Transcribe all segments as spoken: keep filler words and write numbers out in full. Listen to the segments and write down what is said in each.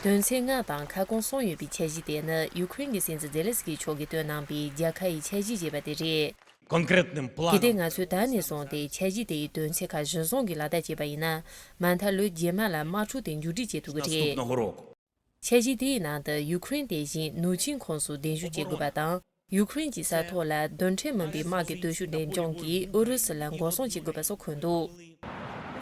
དོན་ཚན་ལྔ་དང་ཁ་སྐོང་གསུམ་ཡོད་པའི་འཆར་གཞི་དེ་ནི་ཡུ་ཁུ་རེན་གྱི་སྲིད་འཛིན་ཛེ་ལན་སི་ཀི་མཆོག་གིས་བཏོན་གནང་པའི་རྒྱལ་ཁ་ཡི་འཆར་གཞི་ཞེས་པ་དེ་རེད། Конкретным གལ་ཏེ་ང་ཚོས་ད་ནས་བཟུང་སྟེ་འཆར་གཞི་དེ་ཡི་དོན་ཚན་ཁག་གཞིར་བཟུང་གིས་ལག་བསྟར་བྱས་པ་ཡིན་ན། མ་མཐའ་ལོ་རྗེས་མ་ལ་དམག་འཁྲུག་དེ་མཇུག་སྒྲིལ་བྱེད་ཐུབ་ཀྱི་རེད། Наступного года. འཆར་གཞི་དེའི་ནང་དུ་ཡུ་ཁུ་རེན་དེ་བཞིན་ནུབ་ཆིངས་ཁོངས་སུ་གདན་ཞུ་བྱེད་དགོས་པ་དང་། ཡུ་ཁུ་རེན་གྱི་ས་ཐོག་ལ་རྡུལ་ཕྲན་མིན་པའི་དམག་གི་སྟོབས་ཤུགས་འགྲེམས་སྐྱོང་གིས་ཨུ་རུ་སུ་ལ་འགོག་སྲུང་བྱེད་དགོས་པ་སོགས་འཁོད་འདུག་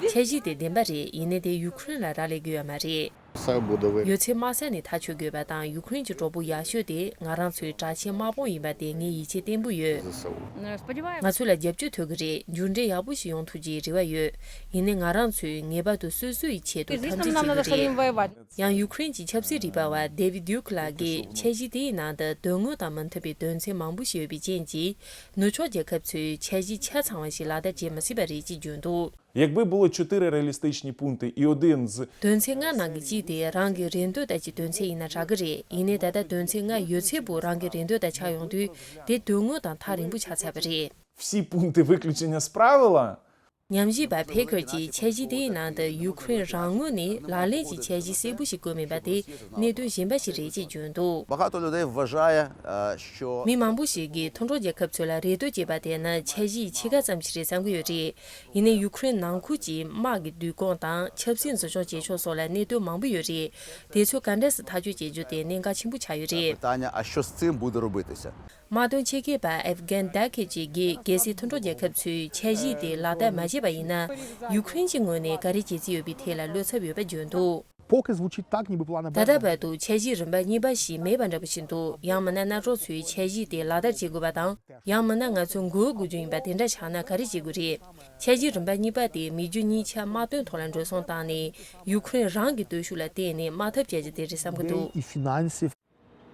འཆར་གཞི་དེ་བདེན་པ་རེད། ཡིན་ནའི་དེ་ཡུ་ཁུ་རེན་ལ་རག་ལས་ཀྱི་ཡོད་མ་རེད། ཡོད་ཚད་དམག་ས་ནས་ཐག་གཅོད་དགོས་པ་དང་། ཡུ་ཁུ་རེན་གྱི་གྲོགས་པོ་ཡག་ཤོས་དེ་ང་རང་ཚོའི་དྲག་ཆས་དམག་དཔུང་ཡིན་པ་དེ་ངས་ཡིད་ཆེས་བརྟན་པོ་ཡོད། ང་ཚོ་ལ་རྒྱབ་སྐྱོར་ཐོབ་ཀྱི་རེད། མཇུག་འབྲས་ཡག་པོ་ཞིག་ཡོང་ཐུབ་ཀྱི་རེ་བ་ཡོད། ཡིན་ནའི་ང་རང་ཚོས་ངེས་པར་དུ་སོ་སོ་ཡི་ཆེད་དུ་འཐབ་རྩོད་བྱེད་ཀྱི་རེད། ཡང་ཡུ་ཁུ་རེན་གྱི་ཆབ་སྲིད་རིག་པ་བ་David Duke ལགས་ཀྱིས་འཆར་གཞི་དེའི་ནང་དུ་དོན་དངོས་དང་མི་མཐུན་པའི་དོན་ཚན་མང་པོ་ཞིག་ཡོད་པའི་རྐྱེན་གྱིས། ནུབ་ཕྱོགས་རྒྱལ་ཁབ་ཚོས་འཆར་གཞི་ཆ་ཚང་བ་ཞིག་ལག་བསྟར་བྱེད་མི་སྲིད་པ་རེད་ཅེས་བརྗོད་འདུག Якби було чотири реалістичні пункти і один з དོན་ཚན་ལྔ་ནང་གི་གཅིག་དེ་རང་གི་རེ་འདོད་ལྟར་གྱི་དོན་ཚན་ཡིན་ན་དྲག་གི་རེད། ཡིན་ནའི་ད་ལྟ་དོན་ཚན་ལྔ་ཡོད་ཚད་པོ་རང་གི་རེ་འདོད་ལྟར་ཆགས་ཡོང་དུས། དེ་དོན་དངོས་དང་ཐག་རིང་པོ་ཆགས་ཚར་བ་རེད། Всі пункти виключення з правила. ཉམས་ཞིབ་པ་ཕེ་ཁར་གྱིས་འཆར་གཞི་དེའི་ནང་དུ་ཡུ་ཁུ་རེན་རང་ངོས་ནས་ལག་ལེན་གྱི་འཆར་གཞི་གསལ་པོ་ཞིག་བཀོད་མེད་པ་དེ་གནད་དོན་གཞན་པ་ཞིག་རེད་ཅེས་བརྗོད་འདུག Багато людей вважає, е, що མི་མང་པོ་ཞིག་གིས་མཐུན་གྲོགས་རྒྱལ་ཁབ་ཚོ་ལ་རེ་ལྟོས་བྱེད་པ་དེ་ནི་འཆར་གཞིའི་ཕྱེད་ཀ་ཙམ་ཞིག་རེད་བསམ་གྱི་ཡོད་རེད། ཡིན་ནའི་ཡུ་ཁུ་རེན་ནང་ཁུལ་གྱི་དམག་གི་བསྡུ་སྐོང་དང་ཆབ་སྲིད་འཛིན་སྐྱོང་བྱེད་ཕྱོགས་སོགས་ལ་གནད་དོན་མང་པོ་ཡོད་རེད། དེ་ཚོ་ག་འདྲས་སུ་ཐག་གཅོད་བྱེད་རྒྱུ་དེ་གནད་འགག་ཆེན་པོ་ཆགས་ཡོད་རེད། Питання, а що з цим буде робитися? དམག་དོན་ཆེད་མཁས་པ་Evgen Dakic གྱིས་གལ་སྲིད་མཐུན་གྲོགས་རྒྱལ་ཁབ་ཚོས་འཆར་གཞི་དེ་ལག་བསྟར་མ་བྱས་པ་ཡིན་ན། ཡུ་ཁུ་རེན་གྱི་ངོས་ནས་ག་རེ་བྱེད་རྩིས་ཡོད་པའི་ཐད་ལ་བློ་འཚབ་ཡོད་པ་བརྗོད་འདུག Поки звучить так, ніби плана Б ད་ལྟ་немає. བར་དུ་འཆར་གཞི་རིམ་པ་གཉིས་པ་ཞིག་མེད་པ་འདྲ་པོ་ཞིག་འདུག་ཡང་མིན་ན་མནའ་གྲོགས་ཚོས་འཆར་གཞི་དེ་ལག་བསྟར་བྱེད་དགོས་པ་དང་། ཡང་མིན་ན་ང་ཚོ་མགོ་སྒུར་རྒྱུ་ཡིན་པ་དེ་འདྲ་ཆགས་ན་ག་རེ་བྱེད་དགོས་རེད། འཆར་གཞི་རིམ་པ་གཉིས་པ་དེ་མི་རྒྱུ་གཉིས་ཆ་དམག་དོན་ཐོག་ལ་འགྲོ་སོང་བཏང་ནས་ཡུ་ཁུ་རེན་རང་གི་སྟོབས་ཤུགས་ལ་བརྟེན་ནས་དམག་འཐབ་བྱ་རྒྱུ་དེ་རེད་བསམ་གྱི་འདུག་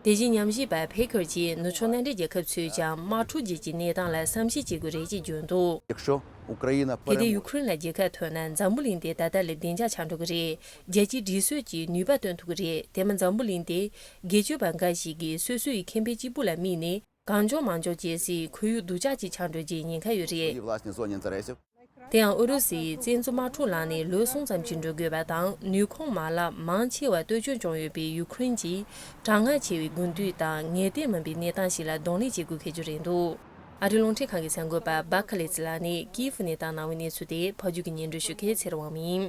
དེ་བཞིན་ཉམས་ཞིབ་པ་ཕེ་ཁར་གྱིས་ནུབ་ཕྱོགས་མནའ་འབྲེལ་རྒྱལ་ཁབ་ཚོས་ཀྱང་དམག་འཁྲུག་རྗེས་ཀྱི་གནས་སྟངས་ལ་བསམ་ཤེས་བྱེད་དགོས་རེད་ཅེས་བརྗོད་འདུག Якщо Україна གལ་ཏེ་ཡུ་ཁུ་རེན་ལ་རྒྱལ་ཁ་ཐོབ་ན་འཛམ་བུ་གླིང་དེ་ད་ལྟ་ལས་བདེ་འཇགས་ཆགས་འགྲོ་གི་རེད། རྒྱལ་སྤྱིའི་སྒྲིག་སྲོལ་གྱིས་ནུས་པ་བཏོན་ཐུབ་ཀྱི་རེད། དེ་མིན་འཛམ་བུ་གླིང་དེ་སྒེར་གཅོད་པ་འགའ་ཞིག་གིས་སོ་སོ་ཡི་ཁེ་ཕན་གཅིག་པུ་ལ་དམིགས་ནས་གང་བྱུང་མང་བྱུང་བྱེད་སའི་ཁོར་ཡུག་སྡུག་ཅག་ཅིག་ཆགས་འགྲོ་རྒྱུའི་ཉེན་ཁ་ཡོད་རེད། Власні зоні інтересів. དེ་ཡང་ཨུ་རུ་སུའི་བཙན་འཛུལ་དམག་འཁྲུག་ལངས་ནས་ལོ་གསུམ་ཙམ་ཅིག་འགྲོ་དགོས་པ་དང་། ནུས་ཁུངས་མ་ལག་མང་ཆེ་བ་བསྟོད་སྐྱོན་བྱུང་ཡོད་པའི་ཡུ་ཁུ་རེན་གྱིས་གྲང་ངར་ཆེ་བའི་དགུན་དུས་དང་ངེས་གཏན་མིན་པའི་གནས་སྟངས་ཤིག་ལ་གདོང་ལེན་བྱེད་དགོས་ཁེལ་རྒྱུ་རེད་འདུག་ཨ་རིའི་རླུང་འཕྲིན་ཁང་གི་གསར་འགོད་པ་བྷ་ཁ་ལེ་ཙི་ལགས་ནས་ཀིའིབ་ནས་བཏང་གནང་བའི་གནས་ཚུལ་དེ་ཕབ་སྒྱུར་གྱིས་སྙན་སྒྲོན་ཞུ་མཁན་ཚེ་རིང་དབང་མོ་ཡིན།